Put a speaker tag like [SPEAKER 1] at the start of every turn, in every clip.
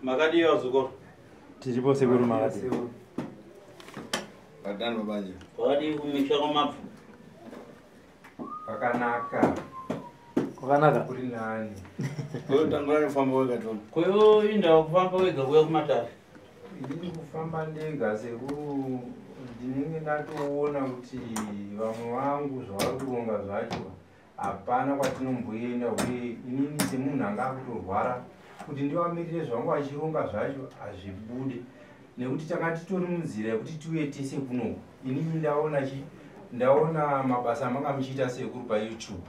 [SPEAKER 1] Makadii vazukuru?
[SPEAKER 2] Tiripo sekuru, makadii?
[SPEAKER 3] Vadani babanje.
[SPEAKER 1] Kwakadii kumisha kwamabvu?
[SPEAKER 4] Kwakanaka.
[SPEAKER 2] Kwakanaka.
[SPEAKER 4] Kuri nani.
[SPEAKER 3] Wewe tangura kufamba wega tu.
[SPEAKER 1] Kweyo indawo kufamba wega kuya kumatare.
[SPEAKER 4] Inini kufamba ndega sekuru, ndinenge ndatoona kuti vamwe vangu zvavari kuronga zvacho hapana kwatinomboenda, uye inini semunhu anga akutorwara kuti ndivamirire zvangu vachironga zvacho hazvibude, nekuti tanga titori munzira yekuti tiuye tese kunoku. Inini ndaona chi ndaona mabasa amanga muchiita sekuru paYouTube.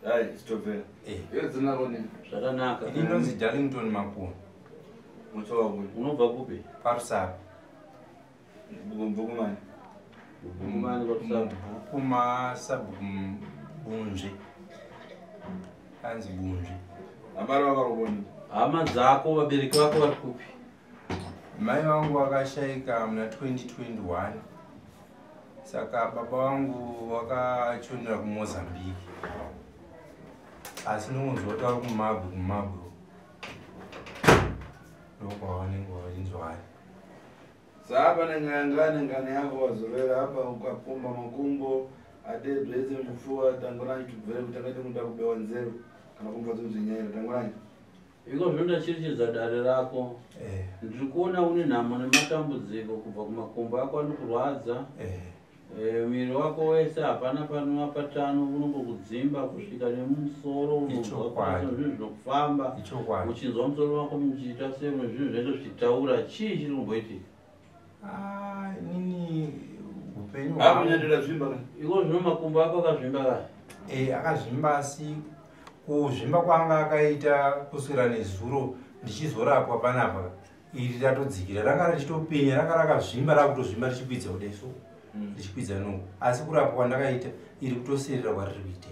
[SPEAKER 3] Hai, stopera.
[SPEAKER 4] Eh.
[SPEAKER 3] Iwe dzina roni.
[SPEAKER 1] Zvakanaka.
[SPEAKER 4] Ini ndonzi Darlington Makoni.
[SPEAKER 3] Muchowa kuni.
[SPEAKER 1] Unobva kupi?
[SPEAKER 4] PaRusape.
[SPEAKER 3] Mbukumani.
[SPEAKER 1] Bhukumani kwaRusape.
[SPEAKER 4] Mubhuku masabhuku Bunzve, anzi Bunzve.
[SPEAKER 3] Amari vakaroboni.
[SPEAKER 1] Hama dzako, vabereki vako vari kupi?
[SPEAKER 4] Mai vangu vakashaika muna 2021, saka baba vangu vakachonera kuMozambique, asi ndinonzwa kuti vari kuMabwe, kuMabwe ndokwavanenge vachinzwari.
[SPEAKER 3] Sapa nengangane ngane yako wazorera apa ukakumba makumbo ade dzese mupfuwa tangura chibvere kuti akaite muda kubewa nzero kana kumva dzonzvinyaira tangura.
[SPEAKER 1] Iko zvino ndachirichidza dare rako. Ndiri kuona une nhamo nematambudziko kubva kumakumbo ako anokurwadza. Muviri wako wese hapana panova patano, unongokudzimba kusvika nemusoro unonzwa.
[SPEAKER 4] Ichokwadi.
[SPEAKER 1] Zvinhu zvinofamba.
[SPEAKER 4] Ichokwadi.
[SPEAKER 1] Uchinzwa musoro wako muchiita semwe zvinhu zvacho zvichitaura. Chii chiri kumboitika?
[SPEAKER 4] Ah, inini upenyu
[SPEAKER 3] Apo
[SPEAKER 4] hwangu
[SPEAKER 3] nyandira zvimba kana.
[SPEAKER 1] Iko zvino makumbo ako akazvimba kaya?
[SPEAKER 4] Akazvimba, asi kuzvimba kwanga akaita kuswera nezuro ndichizorapwa panapa iri ratodzikira, ranga richitopenya, ranga rakazvimba, rakutozvimba richikwidza kudai so, richikwidza no, asi kurapwa kwandakaita iri kutoserera kwariri kuita.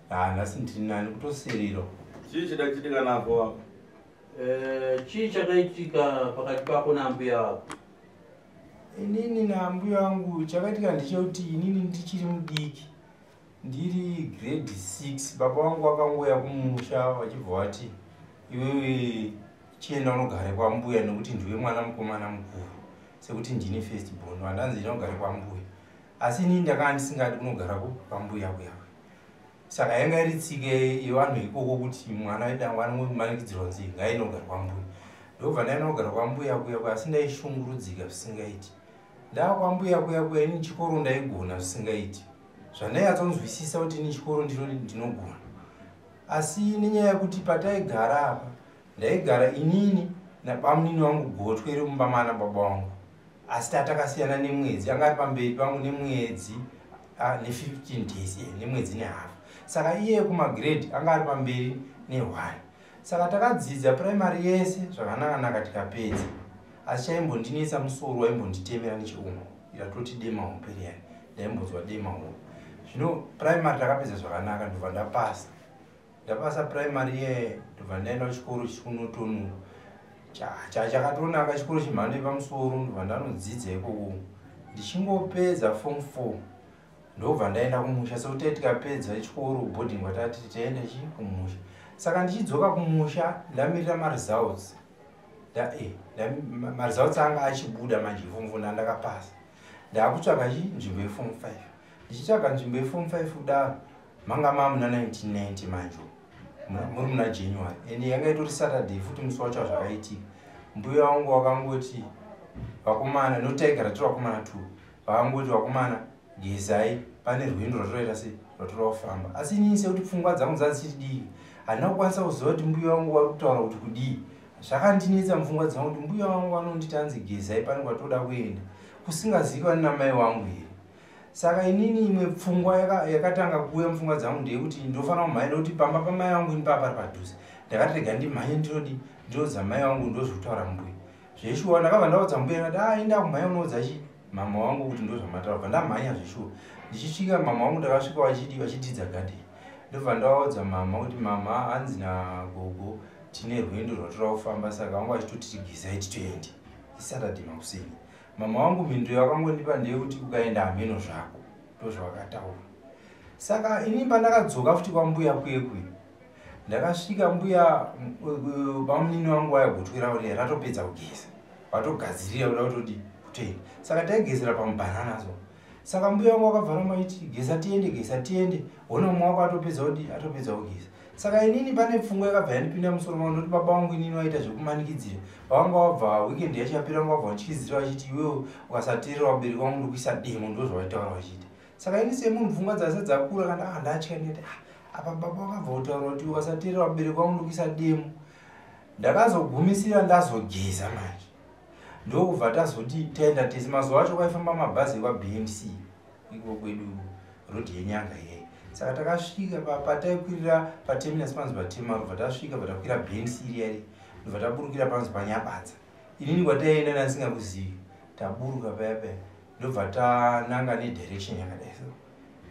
[SPEAKER 4] Ha, nhasi ndiri nani, kutoserera.
[SPEAKER 3] Chii chida chitika napo wako?
[SPEAKER 1] Chii chakaitika pakati pako naambuya vako?
[SPEAKER 4] Inini naambuya vangu, chakaitika ndechekuti inini ndichiri mudiki, ndiri grade 6, baba vangu vakangoya kumusha vachibva vati, "Iwewe chienda unogare kwambuya nekuti ndiwe mwana mukomana mukuru," sekuti ndini first born, vandanzi ndinogare kwambuya. Asi inini ndakanga ndisingadi kunogara kwambuya kuya. Saka yanga iri tsika yevanhu ikoko kuti mwana wedangwe anomanikidzirwa kunzi ngainogara kwambuya. Ndobva ndaenda kugara kwambuya kuya kuya, asi ndaishungurudzika zvisingaiti. Ndaa kwambuya kuya kuya, ini chikoro ndaigona zvisingaiti, zvandainyatsonzwisisa kuti ini chikoro ndinogona, asi nenyaya yekuti pataigara apa, ndaigara inini nabamunini wangu gotwe remumba mana baba wangu, asi tatakasiyana nemwedzi, anga ari pamberi pangu nemwedzi ne15 days, nemwedzi nehafu. Saka iye kumagrade anga ari pamberi ne1. Saka takadzidza primary yese zvakanaka-naka, tikapedza, asi chaimbondinetsa musoro waimbonditemera necheumo, iratoti dema hope riyani, ndaimbonzwa dema hope. Zvino primary takapedza zvakanaka, ndobva ndapasa. Ndapasa primary iye, ndobva ndaenda kuchikoro chikunotonura chakatonaka, chikoro chemhando yepamusoro. Ndobva ndanodzidza ikoko. Ndichingopedza form 4, ndobva ndaenda kumusha, sekuti tikapedza chikoro boarding kwatati taenda chi kumusha. Saka ndichidzoka kumusha, ndamirira maresults, maresults anga achibuda manje form 4, ndandakapasa, ndaakutsvaga chi nzvimbo yeform 5. Ndichitsvaga nzvimbo yeform 5 kudaro, manga mamuna 1990 manje, muri muna January, ende yanga itori Saturday futi musi wacho zvakaitika. Mbuya wangu wakangoti, "Vakomana," nokuti taigara tiri vakomana two, vakangoti, "Vakomana, gezai, pane rwendo rwatoita se rwatora kufamba." Asi inini sekuti pfungwa dzangu dzadzichiri diki, handina kukwanisa kuziva kuti mbuya wangu vari kutaura kuti kudii. Zvakandinetsa mupfungwa dzangu kuti mbuya wangu vanonditi anzi gezai, pane kwatoda kuenda kusingazivikanwi namai wangu here. Saka inini imwe pfungwa yakatanga kuuya mupfungwa dzangu ndeyekuti ndofanira kumhanya, nekuti pamba pamai vangu ini paa pari padhuze. Ndakati rega ndimhanye, ndinodi ndinodza mai vangu ndozvekutaura mbuya. Zveshuwa ndakabva ndaudza mbuya, ndati, "A, inda kumhanya unoudza chi mama wangu kuti ndozvamataura." Bva ndamhanya zveshuwa. Ndichisvika mama wangu, ndakasvika vachidi vachidhidza gadheni. Ndobva ndaudza mama kuti, "Mama, hanzi nagogo tine rwendo rwatora kufamba, saka vanga vachitoti tigezai titoende, iSaturday makuseni." Mama wangu mhinduro yakangondipa ndeyekuti, "Ukaenda hameno zvako." Ndozvavakataura. Saka inini pandakadzoka futi kwambuya kwekwe, Ndakasvika mbuya bamunini wangu wayagotwera kuti ratopedza kugeza, vatogadzirira kuda kutodi kutoenda. Saka taigezera pamubhanana so. Saka mbuya wangu wakabva ramba achiti geza tiende, geza tiende, hona mumwe wako atopedza kudi, atopedza kugeza. Saka inini pane pfungwa yakabva yandipinda musoro mangu, ndokuti baba vangu inini vaita zvekumanikidzira. Vanga vabva weekend yacho yapera, vanga vabva vachityisidzira vachiti iwewe ukasateerera vabereki vangu ndokuisa demo, ndozvavaitaura vachiita. Saka ini semunhu pfungwa dzasati dzakura kana ndatya, ndikati apa baba vakabva kutaura kuti ukasateerera vabereki vangu ndokuisa demo. Ndakazogumisira ndazogeza manje, ndokubva tazoti taenda tese. Mazuva acho kwaifamba mabhazi ekwaBMC iko kwedu, rodhi yenyanga iyai. Saka takasvika pataikwirira paterminus panzi paTemaru, bva tasvika bva takwira BMC iriya, ndobva taburukira panzi paNyabadza. Inini kwataienda ndasingakuzivi. Taburuka paya paya, ndobva tananga nedirection yakadai so,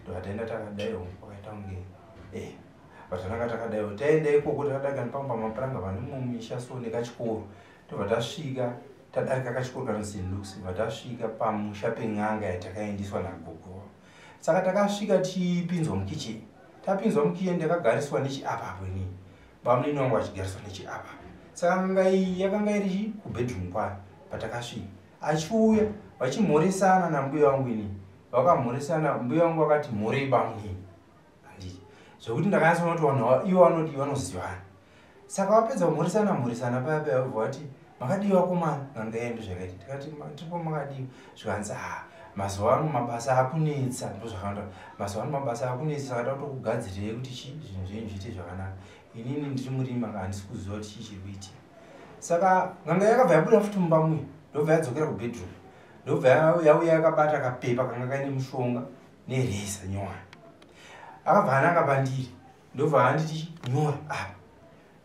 [SPEAKER 4] ndobva taenda takadaiwo, kwakaita kunge vatananga takadaiwo. Taenda ikoko takadai pamwe pamapuranga pane mumwe misha so nekachikoro, ndobva tasvika tadarika kachikoro kanonzi St Luke's, bva tasvika pamusha pen'anga yatakaendeswa nagogo. Saka takasvika tichipinzwa mukicheni. Tapinzwa mukicheni, ndakagariswa nechiapapo inini, bamunini wangu achigariswa nechiapapo. Saka n'anga iyi yakanga iri kubedroom kwayo. Patakasvika achiuya vachimhoresana nambuya wangu inini, vakamhoresana. Mbuya wangu vakati mhorei bamunini, handiti zvokuti ndakanyatsoona kuti vanhu ivo vanoti vanozivana. Saka vapedza kumhoresana mhoresana paya paya, vabva vati makadiwa vakomana? N'anga iya ndozvakaita. Tikati tiripo, makadiwa? Zvikanzi ha, mazuva ano mabasa akunetsa, ndozvakanda, mazuva ano mabasa akunetsa, saka da kutokugadzirei kuti chi zvinhu zvenyu zviite zvakanaka. Inini ndiri murima, handisi kuziva kuti chii chiri kuitika. Saka n'anga yakabva yabuda futi mumba muya, ndobva yadzokera kubedroom, ndobva yauya yakabata kapepa kanga kaine mushonga nereza nyowani. Akabva ananga pandiri, ndobva anditi nyora apa,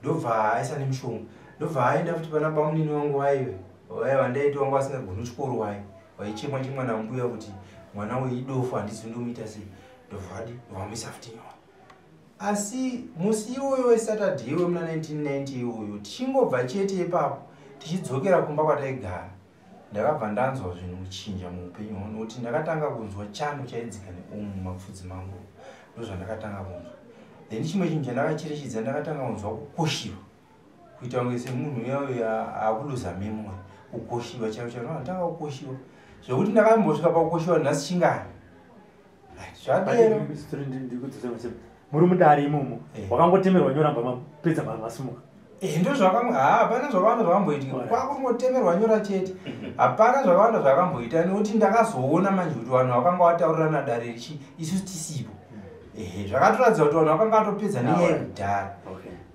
[SPEAKER 4] ndobva aisa nemushonga, ndobva aenda futi pana bamunini wangu waive waiva ndaiti wangu asingagoni chikoro, wai waichemwa chemwa nambuya kuti mwana weidofu, handizi ndomuita sei. Ndobva adi vamuisa futi nyora. Asi musi iwoyo weSaturday wemuna 1990 iwoyo, tichingobva chete ipapo tichidzokera kumba kwataigara, ndakabva ndanzwa zvinhu kuchinja muupenyu hwangu, nokuti ndakatanga kunzwa chando chaidzika neumu mumapfudzi mangu, ndozvandakatanga kunzwa. Then chimwe chinhu chandakacherechedza, ndakatanga kunzwa kukoshiwa, kuita kunge semunhu uya uya akuluza memory, kukoshiwa chaivo chaivo. Ndakatanga kukoshiwa zvekuti ndakambosvika pakukoshiwa nhasi chingani zvadero.
[SPEAKER 2] Muri mudare imomo, wakangotemerwa nyora, mapedza, masimuka?
[SPEAKER 4] Ndo zvakam, ha, hapana zvakawanda zvakamboitika. Kwakungotemerwa nyora chete, hapana zvakawanda zvakamboita, nekuti ndakazoona manje kuti vanhu vakanga vataurirana dare richi isusu tisipo. Ehe, zvakatoratidza kuti vanhu vakanga vatopedza nenyaya yekudhara.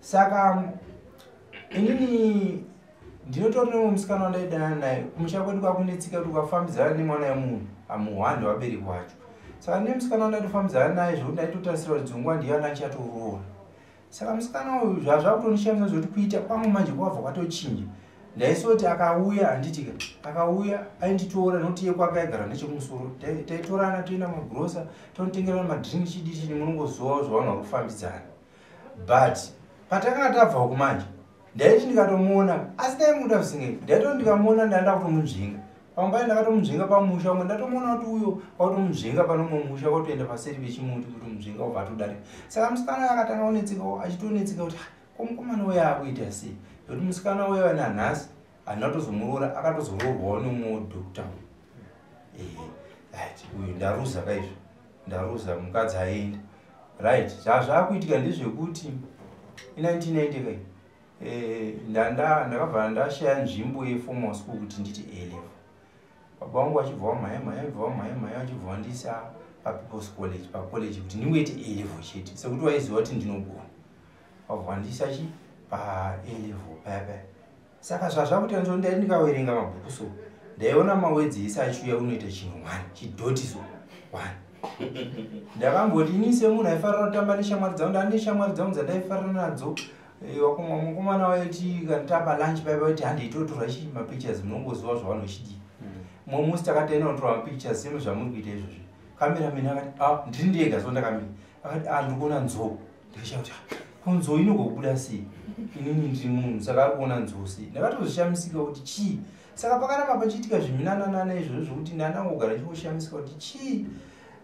[SPEAKER 4] Saka inini ndinotori nemumwe musikana wandaidanana naye. Kumusha kwedu kwakunetsika kuti ukafambidzana nemwana wemunhu hamuhwandi vabereki wacho. Saka ndine musikana wandaitofambidzana naye zvokuti ndaitotarisira kuti dzimwe nguva ndiye andachatoroora. Saka musikana uyu zvazvakutonishamisa zvokuti kuita kwangu manje kwabva kwatochinja. Ndaisoti akauya, handitika, akauya ainditora nekuti iye kwake aigara nechekumusoro. Taitorana toenda magrosa, tonotengerana madrink, chidii chini, munongozivawo zvavanhu vari kufambidzana. But patakanga tabva uku manje, ndaiti ndikatomuona, asi ndaimuda zvisingaiti, ndaitoti ndikamuona ndaenda kutomunzvenga pamwe paye, ndakatomunzvenga pamusha umwe, ndatomuona kuti uyo kwautomunzvenga pano umwe musha, kwautoenda paseri pechimuti kutomunzvenga, ubva atodarika. Saka musikana akatanga kunetseka, achitonetseka kuti ko mukomana uyo akuita sei, nekuti musikana uyo nanhasi handina kutozomuroora, akatozoroorwawo nemumwe doctor. Right, uyu ndaruza kaizvo, ndaruza mukadzi aenda. Right, zvazvakuitika ndezvekuti i1990 kai ndakabva ndashaya nzvimbo yeformal school kuti nditi A level. Baba vangu vachibva vamhanya mhanya, vabva vamhanya mhanya, vachibva vandiisa paPeople's College, pacollege, kuti ndingoite A level chete, sekuti waiziva kuti ndinogona. Vabva vandiisa chi pa A level paya paya. Saka zvazvakuita nzo ndai ndikaverenga mabhuku so ndaiona mawedzi ese achiuya kunoita chinhu one chidhoti so one. Ndakamboti ini semunhu aifarira kutamba neshamwari dzangu, ndane shamwari dzangu dzandaifarira nadzo. Mukomana waiti kana tapa lunch paya paiti handei totorwa chi mapictures, munongoziva zvavanhu vechidii. Mumwe musi takati taenda kunotorwa mapictures semo zvamuri kuita izvozvi. Cameraman akati a ndiri ndega so ndakamira, akati a ndiri kuona nzou. Ndikashaya kuti ko nzou inogobuda sei, inini ndiri munhu, saka ari kuona nzou sei? Ndakatozvishamisika kuti chii. Saka pakaramba pachiitika zviminananana izvozvo zvokuti ndandangogara ndichingoshamisika kuti chii.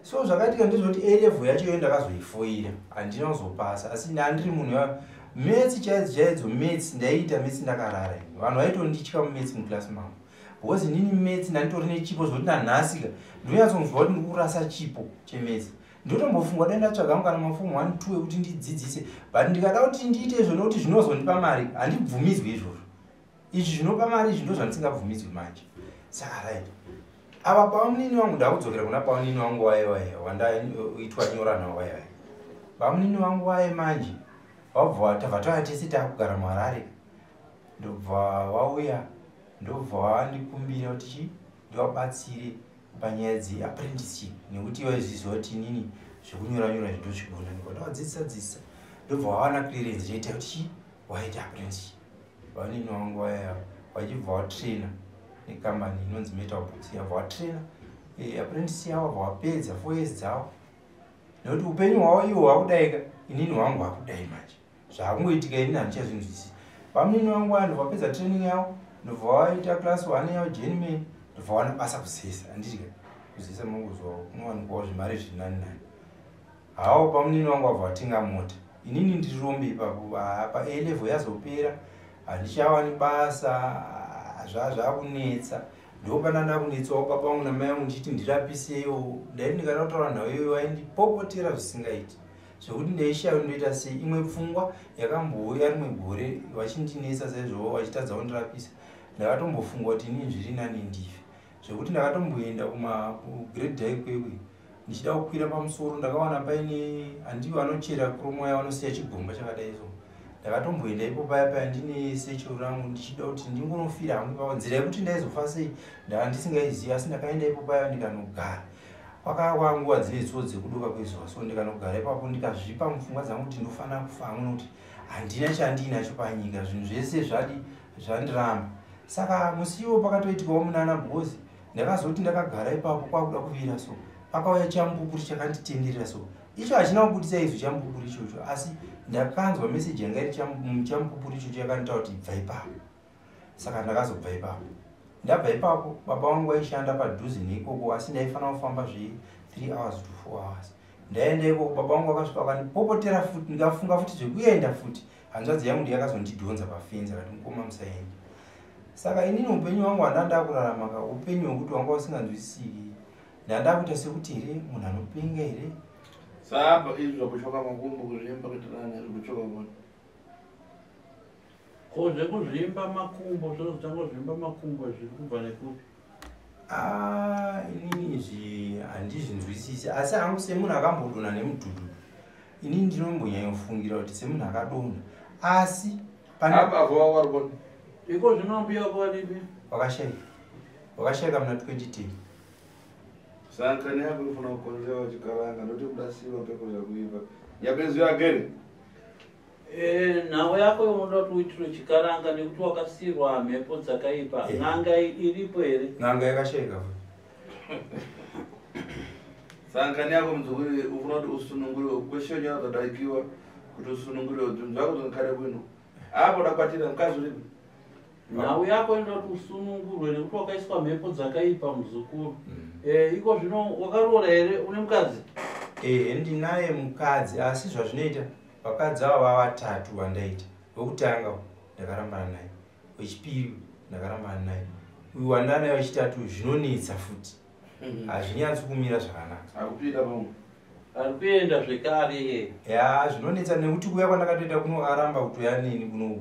[SPEAKER 4] So zvakaitika ndezvekuti A level yacho iyo ndakazoifoira, handina kuzopasa, asi ndandiri munhu Maths chaidzo chaidzo, maths ndaiita maths ndakarara ini. Vanhu vaitonditya mumaths muclass mangu, because inini maths ndanditori nechipo, zvokuti nanhasika ndinonyatsonzwa kuti ndiri kurasa chipo chemaths. Ndotombofunga dai ndatsvaga hangu kana mafomu 1 2 ekuti ndidzidzise, but ndikada kuti ndiite izvo nokuti zvinozondipa mari, handibvumidzwi izvozvo. Izvi zvinopa mari izvi ndo zvandisingabvumidzwi manje. Saka right, ava bamunini vangu, ndakudzokera kuna bamunini vangu waye waye wandaitwa nyora nawo waye waye. Bamunini vangu waye manje vabva tabva tauya tese, takugara muHarare. Ndobva vauya, ndobva vandikumbira kuti chi ndivabatsire panyaya dzeapprenticeship, nekuti vaizviziva kuti inini zvekunyora nyora zvindozvigona. Ndikwa ndavadzidzisa dzidzisa, ndobva vawana clearance chaita kuti chi waita apprenticeship. Vanini vangu vaya vachibva vatraina nekambani inonzi Metal Books, yabva vatraina apprentice yavo, bva vapedza 4 years dzavo. Nekuti upenyu hwavo iwo hwakudaika, inini hwangu hwakudai manje. Zvakungoitika inini handichazvinzwisisi. Vamunini vangu vaya ndobva vapedza training yavo, ndobva vaita class 1 yavo journeyman, ndobva vawana basa kuZESA. Handitya kuZESA, mangozwa kunowanikwawo zvimari zviri nani nani. Hawo pamunini wangu wabva vatenga mota, inini ndiri rombe ipapo. Pa A level yazopera, handichawani basa, zvakunetsa. Ndopana ndakunetsawo baba vangu namai vangu ndichiti ndirapiseiwo. Ndaiti ndikada kutaura nhau iyoyo vaindipopotera zvisingaiti, zvekuti ndaishaya kuti ndoita sei. Imwe pfungwa yakambouya rimwe gore vachindinetsa saizvovo, vachitadza kundirapisa, ndakatombofunga kuti inini zviri nani ndife, zvekuti ndakatomboenda kuGreat Dyke ndichida kukwira pamusoro. Ndakawana paine handivo vanochera chrome, vanosiya chigomba chakadai so. Ndakatomboenda ipo paya paya ndine satchel rangu, ndichida kuti ndingonofira hangu ipapo. Nzira yekuti ndaizofa sei ndaa ndisingaizivi, asi ndakaenda ipo paya ndikanogara. Kwakava nguva dzine tsuo dzekudoka kwezuva, so ndikanogara ipapo, ndikazvipa mupfungwa dzangu kuti ndofanira kufa hangu, nokuti handina chandiinacho panyika, zvinhu zvese zvadi zvandiramba. Saka musi iwo pakatoitikawo munana, because ndakazoti ndakagara ipapo kwakuda kuvira so, pakauya chamupupuri chakanditenderera. So icho hachina kubudisa izvo chamupupuri ichocho, asi ndakanzwa meseji yanga iri muchamupupuri ichocho yakanditaura kuti bva ipapo. Saka ndakazobva ipapo. Ndabva ipapo, baba vangu vaishanda padhuze neikoko, asi ndaifanira kufamba zve 3 hours to 4 hours. Ndaenda ikoko, baba vangu vakasvika vakandipopotera futi. Ndikafunga futi zvekuenda futi, hanzvadzi yangu ndiyakazondidhonza pafenzi, akati, "Mukoma, musaende." Saka inini upenyu hwangu hwandanda kurarama ka, upenyu hwekuti wanga usinganzwisisiki. Ndanda kuita sekuti here munhu anopenga here?
[SPEAKER 3] Saba izvi zvakuchoka makumbo, kuzvimba, kuitirana kuchoka kona.
[SPEAKER 1] Ko zvekuzvimba makumbo, zvinozotanga kuzvimba makumbo zviri kubva nekupi?
[SPEAKER 4] Ah, inini izvi handizvinzwisisi, asi hangu semunhu akambodonha nemudhudhudhu, inini ndinombonyanyofungira kuti semunhu akadonha, asi pane
[SPEAKER 3] Apa avo wako vari kona.
[SPEAKER 1] Iko zvino mbuya wako varipi?
[SPEAKER 4] Wakashayika, wakashayika muna 2010.
[SPEAKER 3] Sankani yako inofana kukonzewa chikaranga ndoti kudasiwa pepo zvakuipa yapezwi agere.
[SPEAKER 1] Nhau yako unoda kuti uitirwe chikaranga nekuti wakasiyirwa mhepo dzakaipa. N'anga iripo here?
[SPEAKER 4] N'anga yakashayika futi.
[SPEAKER 3] Sankani yako mudzukuru ufuna kuti usununguriwe kweshe nyaya dzadaikiwa kuti usununguriwe zvinhu zvako zvinokare bwino apo dakwatira mukadzi uripi.
[SPEAKER 1] Nhau yako inoda kuti usunungurwe nekuti wakaiswa mhepo dzakaipa, muzukuru. Iko zvino wakaroora here? Une mukadzi?
[SPEAKER 4] Ehe, ndinaye mukadzi, asi zvazvinoita vakadzi ava vava vatatu vandaita. Wekutanga ndakarambana naye, wechipiri ndakarambana naye, uyu wandanaye wechitatu zvinonetsa futi, hazvinyatsi kumira zvakanaka.
[SPEAKER 3] Akupinda pamwe.
[SPEAKER 1] Ari kuenda zvekare iye?
[SPEAKER 4] Ya, zvinonetsa nekuti kuuya kwandakatoita kuno aramba kutoya neni kuno.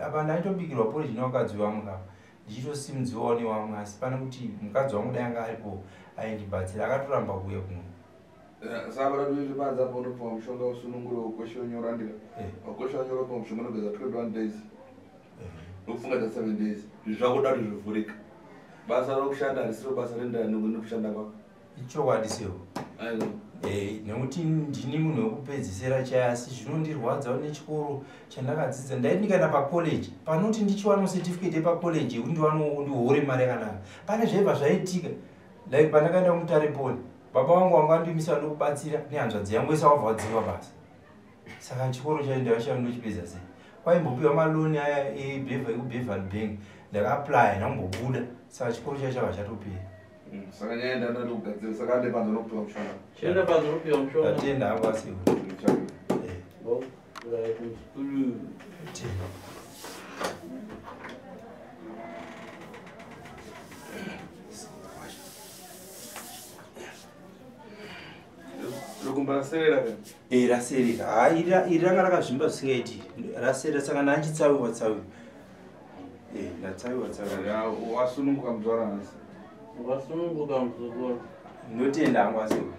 [SPEAKER 4] Apa ndaitobikirwa porridge nevakadzi vamwe kapa, ndichitosimudziwawo nevamwe, asi pane kuti mukadzi wangu dai anga aripo aindibatsira, akatoramba kuuya kuno.
[SPEAKER 3] Saka datuiti panze apo unopiwa mushonga usununguriwe kweshe unyorandira. Wakosha unyora upiwa mushonga unogeza 21 days nokufunga dza 7 days. Zvinhu zvako kuti zvivhurika. Basa rokushanda harisiro basa rendani nekushanda kwako.
[SPEAKER 4] Ichokwadi sewo.
[SPEAKER 3] Aiwa.
[SPEAKER 4] Nekuti ndini munhu wekupedzisira chai, asi zvinondirwadzawo nechikoro chandakadzidza. Ndaiti ndikaenda pacollege, panoti ndichiwanawo certificate yepacollege yekuti ndiwanewo ndihore mari yakanaka, pane zvaibva zvaitika. Like pandakaenda kuMutare Poly, baba vangu vanga vandimisa ndokubatsira nehanzvadzi yangu wese wabva wadzingwa basa. Saka chikoro chacho ndakashaya ndochipedza sei. Kwaimbopiwa maloan aya ebhevha ekuBeverly Bank, ndakaaplya, ndambobuda, saka chikoro chacho chabva chatopera.
[SPEAKER 3] Saka nyaya ndanda ndokugadzira, saka ande panze unopiwa mushonga.
[SPEAKER 1] Chienda panze unopiwa mushonga.
[SPEAKER 4] Ndatenda hangu asiwo.
[SPEAKER 3] Chako.
[SPEAKER 1] Bo. Right, muzukuru.
[SPEAKER 4] Tenda.
[SPEAKER 3] Rokumba raserera ka?
[SPEAKER 4] Raserera. Ha, iri ranga rakazvimba zvisingaiti. Raserera saka ndanchitsawiwa tsawiwa. Ndatsawiwa tsawiwa.
[SPEAKER 3] Wasununguka muzvara nhasi.
[SPEAKER 1] Wasununguka muzukuru.
[SPEAKER 4] Ndinotenda hangu asekuru.